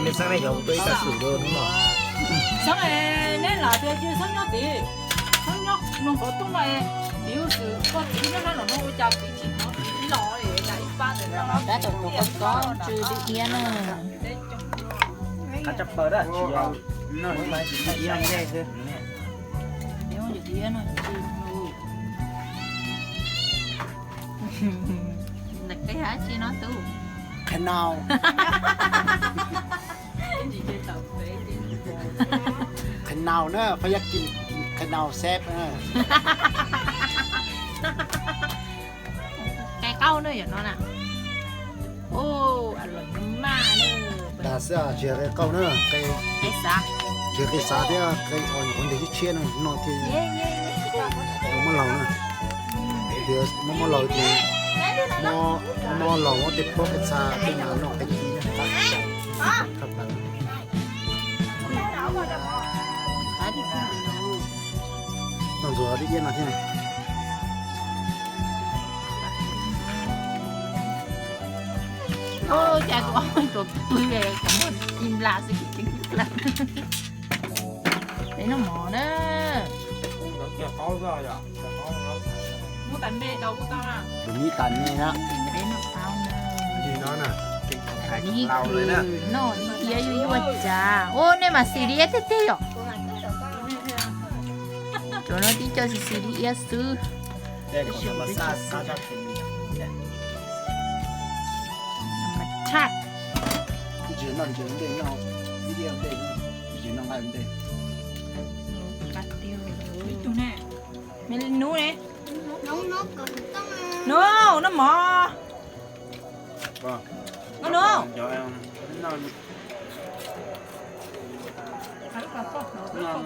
Neb xeeb neb xyov kuv tuaj ib tag xwm rau hnub no. Xeeb es neb lam tias cia xeeb nyob tid, xeeb nyob mloog qhov rooj no es, piv ua xwm koj txiv nyob no los no ua cas piv tsis hnov piv los es cas ib pab ntawm no. Tab tom tus koj koj tsw dib iab na. Qab tshaj plaws na, tsis yog, tsis yog dib iab xwb. Dib iab no tsw. Ntawm koj yog dab tsi no tub? Qhia nau. Qhia nau na, Phab Yaj Kim, qhia nau seb na. Qe qaub na yom no na. Ua, a los maj na. Dag xwb, tsis qe qaub na, qe, qe xav, tsis qe xav thiab, qe uas nyuam qhuav ntes tshiab tshiab no, no thiaj muab laus na. Tias muab muab laus ces muab muab laus muab tej pob tej txha tej mas noj qe ci na. Noj ntxuag dib iab no thiab. Ua cas kuv ob tug pw kom muaj ci nplas xwb kuv ceeb ci nplas. Peb noj mov na. Tus nib tas me na. Peb noj qaub na. Noj dib iab yuaj yuaj cas. Ua nej mas xis dib iab tiag tiag yom. Cov no tib co xis xis dib iab xwb. Tshaj. Me nub ne. Nub, noj mov. Nub, nub.